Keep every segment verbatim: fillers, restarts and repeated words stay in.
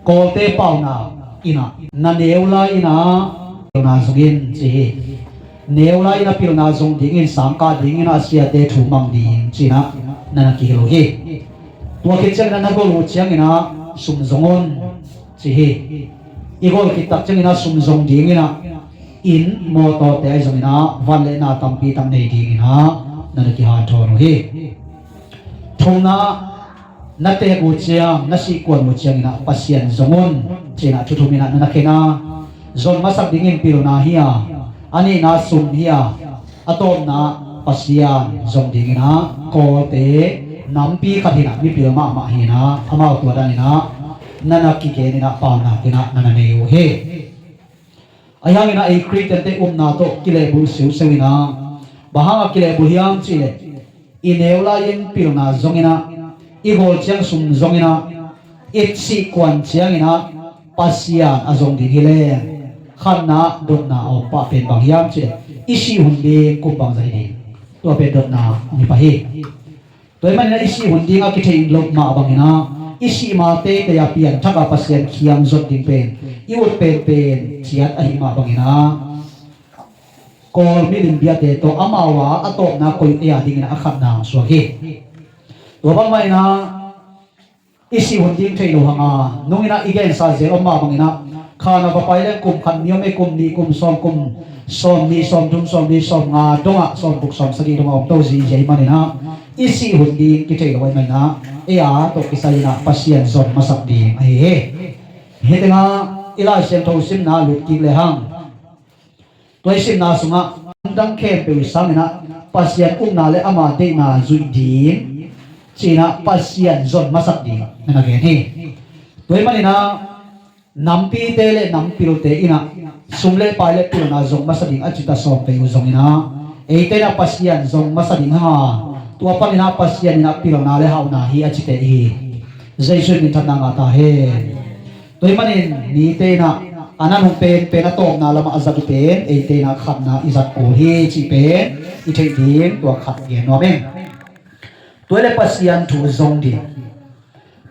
Kawlte pauna in ah na neu lai in ah pilna zong in ci hi. Neu lai in ah pilna zong dingin, sangkah dingin ah a siate thu mang ding ci-in ah na na kihilh uh hi. Tua khit ciangin ah na gol uh ciangin ah sum zong un ci hi. I gol khit tak ciangin ah sum zong dingin ah inn, mawtawte ahi zongin ah van le na tampi tak nei dingin ah na na kihanthawn uh hi. Thumna, na teek uh ciang, na sihkuan uh ciangin ah Pasian zong un ci-in ah thu thum in ah na na khen a, zon masak dingin pilna hi a, a nihna sum hi a, a tawpna Pasian zong dingin ah Kawlte nampi khat hi-in ah, mipil mahmah hi-in ah, amau tua danin ah na na kigen in ah, paunak in ah na na nei uh hi. Ahi hangin ah ei Khristiante upna tawh kilehbulh siuseu in ah, bang hangah kilehbulh hiam cih leh, i neu lai-in pilna zong in ah, i gol ciang sum zong in ah, i sihkuan ciangin ah Pasian a zong ding hi leng, khatna dotna a om pah pen bang hiam cih leh, i sih hun ding kum bangzah hi ding, tua pen dotna om hi pah hi. Tua ahih manin ah i sih hun ding a kitheih loh mah bangin ah, i sih ma teitei a pianthak a Pasian kiang zot ding pen i ut penpen ciat ahih mah bangin ah, Kawl milim biate tawh amau a, a tawpna koih ei a dingin ah a khatna suak hi. Tua bangmah in ah i sih hun ding theih loh hang a, nung in ah i gensa zel om mah bangin ah, khan a va pai leng kum khat ni om ei, kum nih, kum sawm, kum sawm nih, sawm thum, sawm li, sawm nga dongah, sawm guk, sawm sagih dongah om to zihziah ahih manin ah, i sih hun ding kitheih loh ahih manin ah, ei a tawh kisai in ah Pasian zon masak ding ahi hi. Hih tengah i Lai Siangtho simna lut kik lehang, tua i simna sungah, dang khempeuh sangin ah Pasian ukna le ama deihna zuih ding ci-in ah Pasian zon masak ding na na gen hi. Tua ahih manin ah nampite le nampilte in ah sum le pai le pilna zong masa ding a cita sawm pei uh zongin ah, eite in ah Pasian zong masa ding hang a, tua panin ah Pasian in ah pilna le hauhna hi a cite i hi. Jesuh in minthanna ngah ta hen. Tua ahih manin mite in ah a na nung penpen a tawpna lamah a zat uh pen, eite in ah khatna i zat kul hi cih pen i theih ding, tua khat gen nuam ing. Tua hi leh Pasian thu zong ding.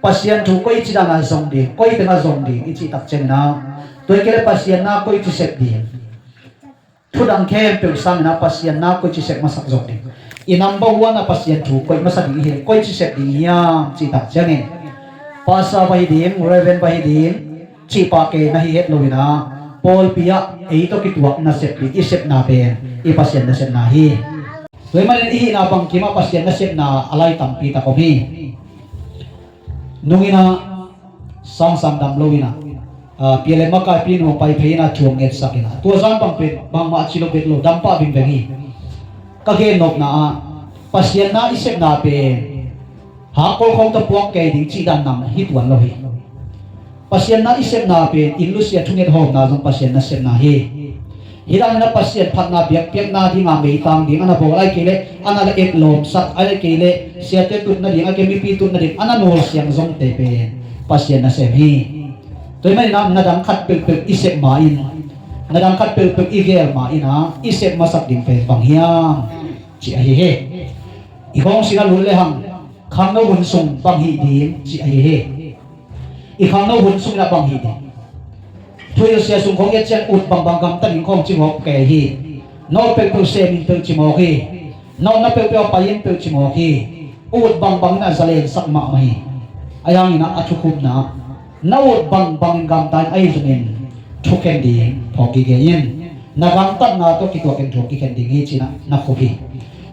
Pasian thu koi ci dan a zong ding, koi teng a zong ding i cih tak ciangin ah, tua hi kei leh Pasian na koi ci sep ding. Thu dang khempeuh sangin ah Pasian na koi ci sep masak zong ding. I number one a Pasian thu koi masa ding i hi leh, koi ci sep ding hiam cih tak ciangin, pastor va hi ding, reverend va hi ding cih pah kei na hi het lo in ah, pawlpi ah ei tawh kituak na sep ding, i sepna pen i Pasian na sepna hi. Tua ahih manin i hihna bangkim ah Pasian na sepna a lai tampi tak om hi. Nung in ah sangsang dam lo in ah, ah, P L M makaipi nu pai phei in ah thu hong ngetsak in ah, tua zan bang pen bangmah ci lo, bet lo, dam pah vingveng hi. Ka gen nopna ah, Pasian na i sepna pen hakkol khawng tawh puak kei ding cih dan nam hi tuan lo hi. Pasian na i sepna pen inn lusia thunget hawmna zong Pasian na sepna hi. Hih dan in ah Pasian phatna biakpiakna ding a meitang ding a na bawl, ahih kei leh a na la etlawmsak, ahih kei leh siate tut nading, ahih kei leh mipi tut nading a na nulsiang zongte pen Pasian na sem hi. Tua ahih manin ah na dang khat peuhpeuh i sep ma-in, na dang khat peuhpeuh i geel ma-in ah i sep masak ding pen bang hiam cih ahi hi. I khawng sin ah lut lehang, khangno hun sung bang hih ding cih ahi hi. I khangno hun sungin ah bang hih ding. Thuhilhsia sung khawng i et ciang ut bangbang gamtat ding khawng ci mawk kei hi. Nawt peuhpeuh sem in peuh ci mawk hi. Nawtna peuhpeuh a pai in peuh ci mawk hi. Ut bangbang in ah zalensak mahmah hi. Ahi hangin ah a thukhupna, na ut bangbang in gamta in, ahi zongin thukhen ding phawk kik in. Na gamtatna tawh kituakin thu kikhen ding hi ci-in ah na khup hi.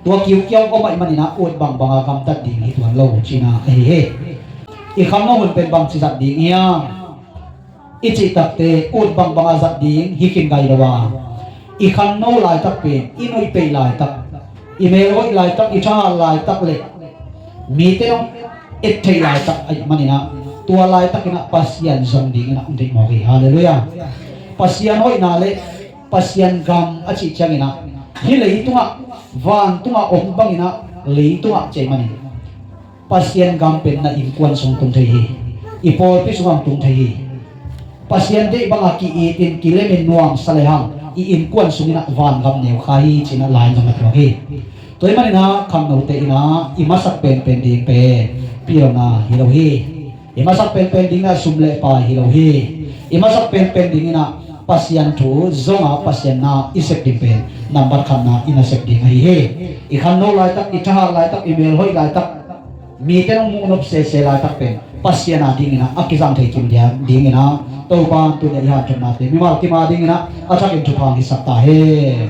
Tua kiukiau om ahih manin ah ut bangbang a gamtat ding hi tuan lo cihna ahi hi. I khangno hun pen bangci zat ding hiam i cih takteh, ut bangbang a zat ding hi khin gai lo a, i khangno laitak pen i nuih peih laitak, i melhoih laitak, i thahat laitak le mite hong et theih laitak ahih manin ah, tua laitakin ah Pasian zong dingin ah hong deih mawk hi. Halleluiah. Pasian hoihna le Pasian gam a cih ciangin ah, hih leitungah, vantungah om bangin ah leitungah ci ahih manin, Pasian gam pen na innkuan sung tung thei hi. I pawlpi sungah hong tung thei hi. Pasian deih bangah ki-itin kilemin nuamsa lehang, i innkuan sungin ah vangam neu kha hi ci-in ah lai-in zong na thuak hi. Tua ahih manin ah khangnote in ah i masak penpen ding pen pilna hi lo hi. I masak penpen dingin ah sum le pai hi lo hi. I masak penpen dingin ah Pasian thu zong a Pasian na i sep ding pen nambat khatna i na sep ding ahi hi. I khangno laitak, i thahat laitak, i melhoih laitak, mite nong muh nop sese laitak pen Pasian a dingin ah a kizang thei kim dia dingin ah Topa in tuni a i hanthotnate mimal kim a dingin ah a thakin thupha hong hisak ta hen.